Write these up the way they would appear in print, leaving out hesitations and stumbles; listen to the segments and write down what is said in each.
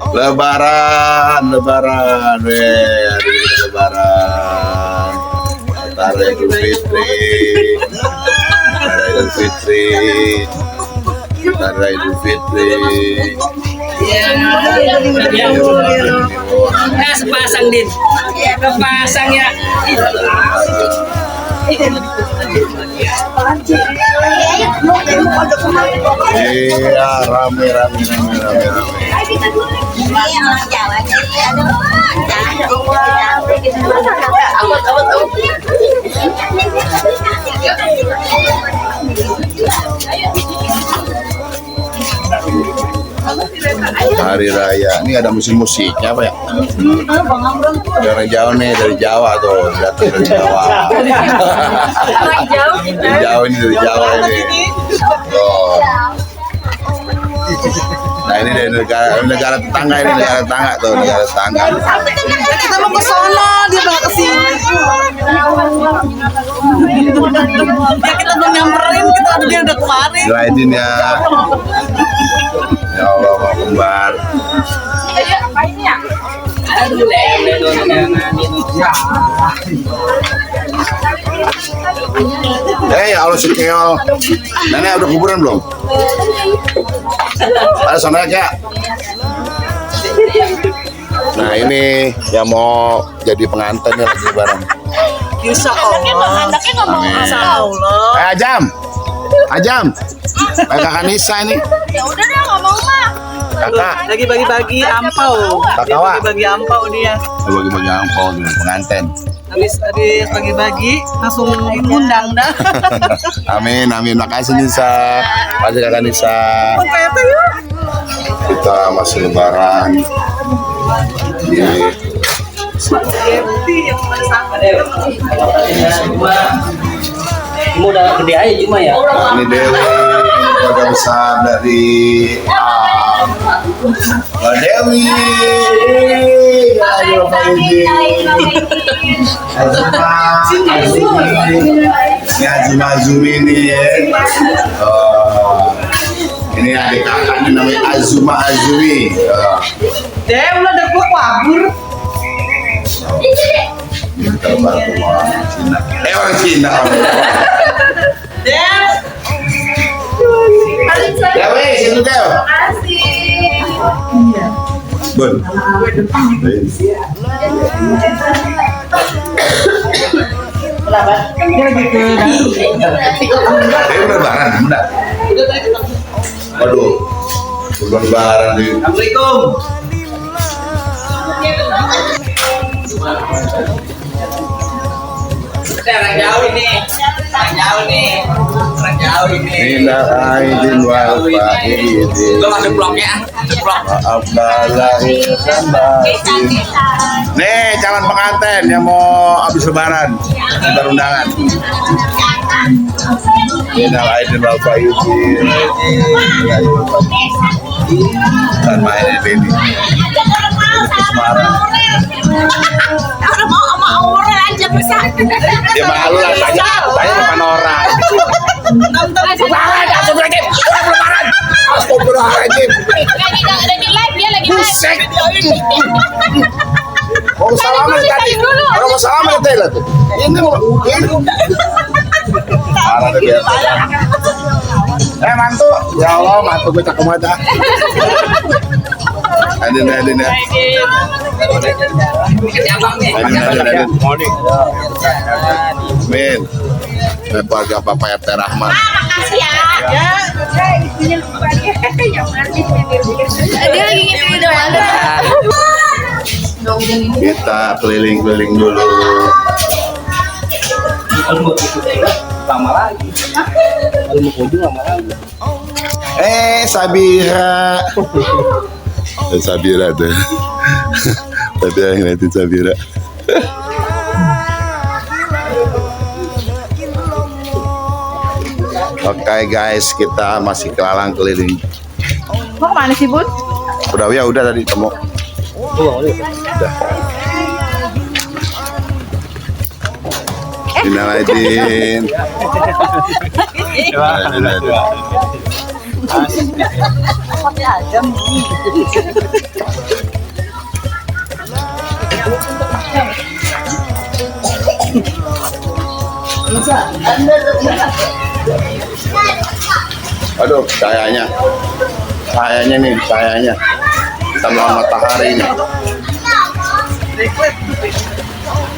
Lebaran, lebaran, hari ini lebaran. Antara Idul Fitri, antara Idul Fitri, antara Idul Fitri. Nah, sepasang Din, sepasang ya. Iya, rame. Hari raya ini ada musiknya apa ya? Dari Jawa nih, dari Jawa tuh, datang dari Jawa. Dari Jawa ini, dari Jawa ini. Oh. Nah ini dari negara tetangga, ini negara tetangga tuh, negara tetangga. Kita mau ke sono, dia bawa ke sini. Ya kita mau nyamperin, dia udah kemarin. Doain ya. Ya Allah, mau kembar. Ya Allah si keol. Nenek udah kuburan belum? Ada sana ya. Nah ini yang mau jadi pengantin ya lagi lebaran. Insya Allah. Anaknya ngomong Insya Allah. Ajam. Kakak Nisa ini. ya udah deh ngomong mah. Kakak. Lagi bagi-bagi ampau. Kakak Wak. Bagi ampau dia. Bagi-bagi angpau dulu pengantin. Habis bagi-bagi langsung undang dah. Amin. Makasih Nisa. Makasih Kakak Nisa. Peta yuk. Kita masih lebaran. Kamu udah gede aja cuma ya. Ini Dewi, keluarga besar dari Mbak Dewi. Ayo Pak Yudi. Ini Azuma ini ya. Oh, ini adik kakaknya namanya Azuma Azumi. Deh, udah ada gua kabur. Kita baru orang Cina. Orang Cina. Deh. Ya weh, situ Dew. Bun. Dew lebaran, benar. Waduh. Lebaran di. Assalamualaikum. Orang jauh ini. Minal aidin wal faizin. Lo masuk bloknya, Maaf lahir dan batin. Nih calon pengantin yang mau habis lebaran, sebar undangan. Minal aidin wal faizin. Dan main ini. Semarang. Udah mau sama orang aja bisa. Ya malu lah, tanya depan orang. Astagfirullahaladzim. Astagfirullahaladzim. Lagi di live dia lagi Buset. Mau salaman tadi. Kalau mau salaman tadi lah tuh. Ini mau. Parah deh dia. Mantu. Ya Allah, mantu gue cakep banget dah. Adin ya. Adin. Amin. Keluarga Bapak RT Rahman. makasih ya. Dia lagi ngisi ide mana? Kita keliling-keliling dulu. Lama lagi. Kalau mau kunjung lama lagi. Sabira. Sabira tuh. Tapi yang ngeliatin Sabira. Oke guys, kita masih kelalang keliling. Mau mana sih, Bun? Udah tadi temu. Udah. Minal aidin. Aduh, cahayanya nih, cahayanya kita melawan matahari ini.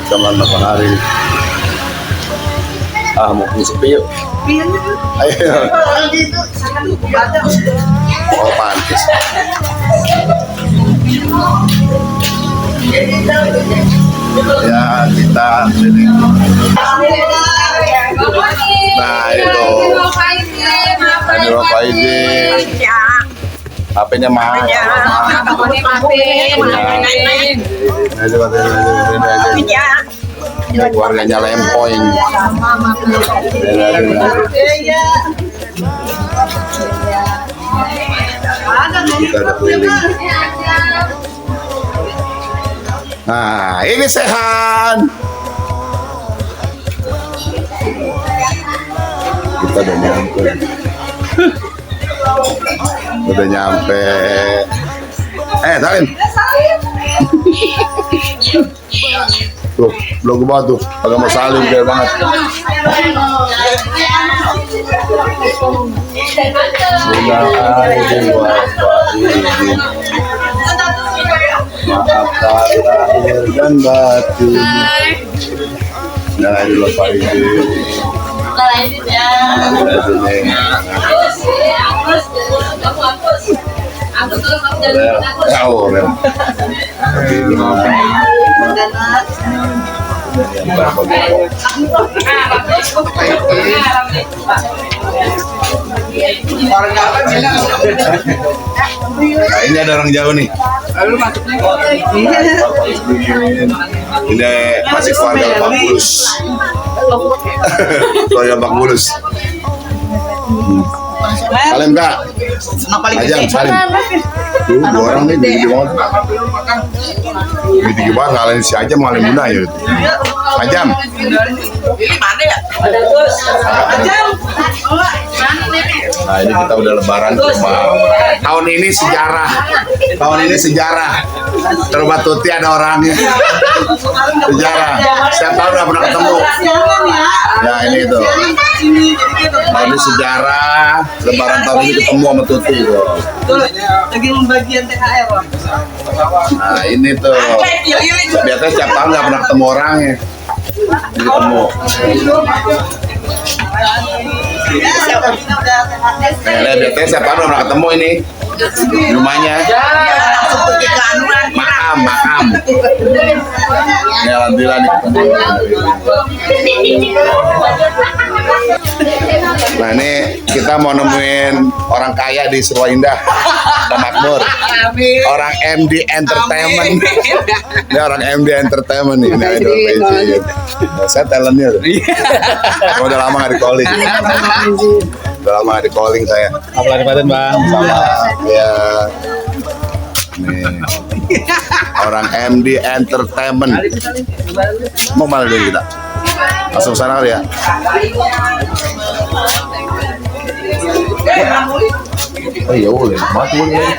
Kita melawan matahari ini. Mau sepi yuk. Ayo. Oh, pantas. Ya, kita keliling. Nah, itu. Ada Bapak Aidin. HP-nya mahal. Ini keluarganya Lempoing. Kita ada keliling. Nah, ini sehat. Kita udah nyampe. Udah nyampe. Salim. Tuh, belum ke bawah tuh. Agak mau salim gede banget. Maafkan lahir dan batin. Nah, ini Bapak Aidin. Nah, ini ada orang jauh nih. Ini masih keluarga Bang Bulus. Keluarga Bang Bulus. Salim Kak. Ajam, salim. Tuh, dua orang nih, tinggi banget. Tinggi banget, ngalahin si Ajam, ngalahin Bunda ya. Ajam. Ini mana ya? Ajam. Nah, ini kita udah lebaran ke rumah. Tahun ini sejarah. Terubah Tuti ada orangnya. Sejarah. Setiap tahun udah pernah ketemu. Ya, ini itu. Nah, ini sejarah. Lebaran tahun ini ketemu sama Tuti. Lagi membagian THR. Nah, ini tuh. Biasanya setiap tahun nggak pernah ketemu orangnya. Ini ketemu. Biasanya setiap tahun pernah ketemu ini. Rumahnya. Makam. Ya, alhamdulillah nih ketemu. Nah, ini kita mau nemuin orang kaya di Surwaindah, Pak Makmur. Orang MD Entertainment. Ini orang MD Entertainment nih. Ini idol PJ. Saya talentnya tuh. Udah lama nggak di calling. Saya. Apa Paten Bang? Sama ya. Nih. Orang MD Entertainment. Mau mana dulu kita? Masuk sana kali ya. Oh iya boleh, mati boleh.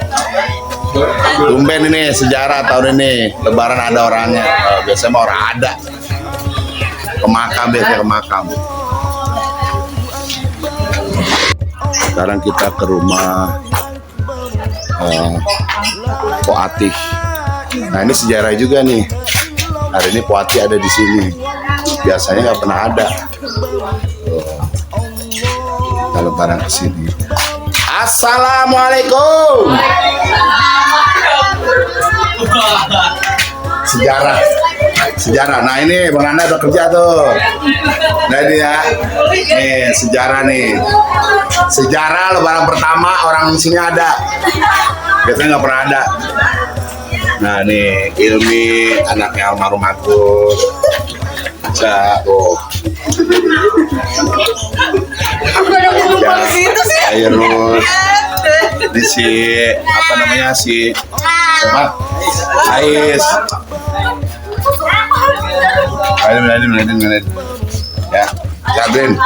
Tumben ini sejarah tahun ini, Lebaran ada orangnya. Biasanya mah orang ada. Biasanya ke makam. Sekarang kita ke rumah Po Atih. Nah, ini sejarah juga nih. Hari ini Po Atih ada di sini. Biasanya nggak pernah ada. Kalau barang kesini. Assalamualaikum. Sejarah. Nah, ini Bang Nanda udah kerja tuh. Nah, ini ya. Nih sejarah nih. Sejarah Lebaran pertama orang sini ada. Biasanya nggak pernah ada. Nah, nih Ilmi anaknya almarhum Agus. Tuh. Airus. Ini si apa namanya siapa? Ais. Ayo. Ya, Sabrin.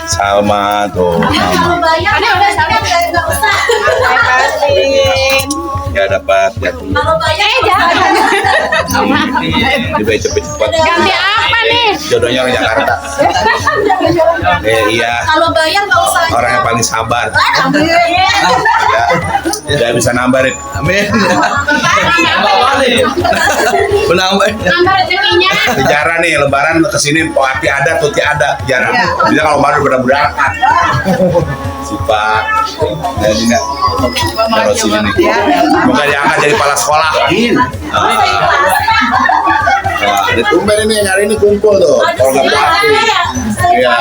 Salma tuh. Ya dapat ya. Dibaik cepet-cepet. Ganti apa nih? Jodohnya orang Jakarta. Iya. Kalau bayar nggak usah. Orang yang paling sabar. Amin. Dia bisa nambahin. Amin. Penambah. Nambah rezekinya. Sejarah nih, lebaran kesini hati ada, tuti ada. Sejarah. Bisa kalau baru berangkat. Sifat. Jadi nggak. Terus sini nih. Semoga diangkat jadi kepala sekolah. Nah, ditumben ini hari ini kumpul tuh. Kalau nggak berarti. Ya,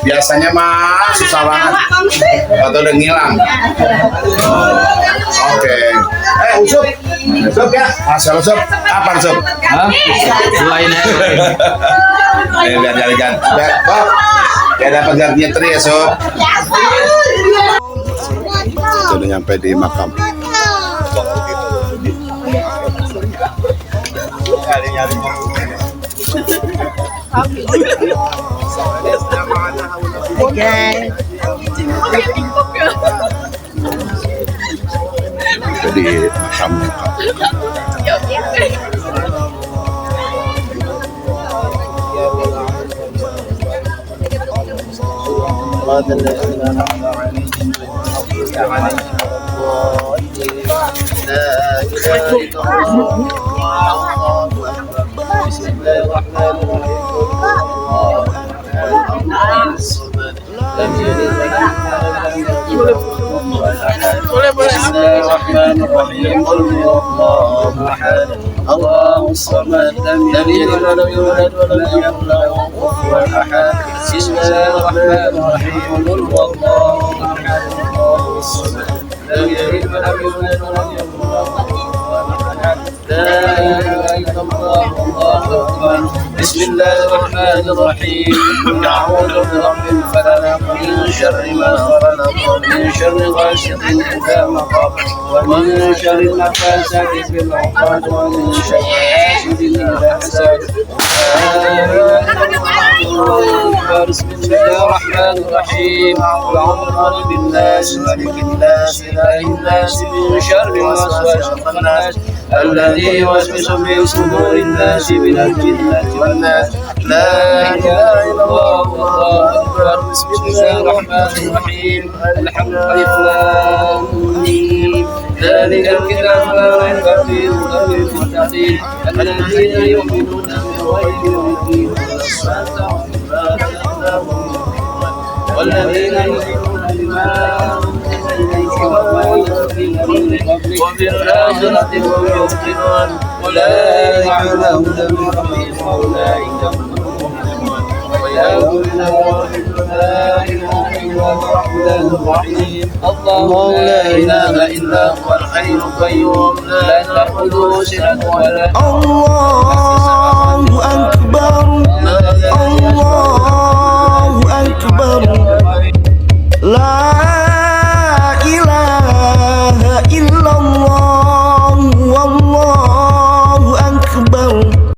biasanya mah susah banget. Atau udah ngilang. Oke. Usup. Usup ya. Asal usup. Apa usup? Hah? Selain Biar jalan-jalan. Ya dapat gantinya tri ya, Sob. Sudah nyampe di makam. Jadi makamnya. الله الصمد لم يلد ولم يولد ولم يكن له كفوا احد بسم الله الرحمن الرحيم قل هو الله احد الله الصمد لم يلد ولم يولد ولم يكن له كفوا احد لا اله الا الله والله اكبر بسم الله الرحمن الرحيم قل اعوذ برب الفلق من شر ما خلق ومن شر غاسق اذا وقب ومن شر النفاثات في العقد ومن شر حاسد اذا حسد بسم الله الرحمن الرحيم قل اعوذ بالناس ملك الناس اله الناس من شر الوسواس الخناس الذي يوسوس في صدور الناس من الجنة والناس لا اله الا الله والله اكبر بسم الله الرحمن الرحيم الحمد لله ذلك الكتاب لا ريب فيه هدى للمتقين الذين يؤمنون بالغيب ويقيمون الصلاة والذين يؤمنون بما أنزل إليك وما أنزل من قبلك وبالآخرة هم يوقنون أولئك على هدى من ربهم وأولئك هم المفلحون ويقول له لا إله إلا هو الرحمن الرحيم الله لا إله إلا هو الحي القيوم لا تأخذه سنة ولا الله أكبر الله أكبر لا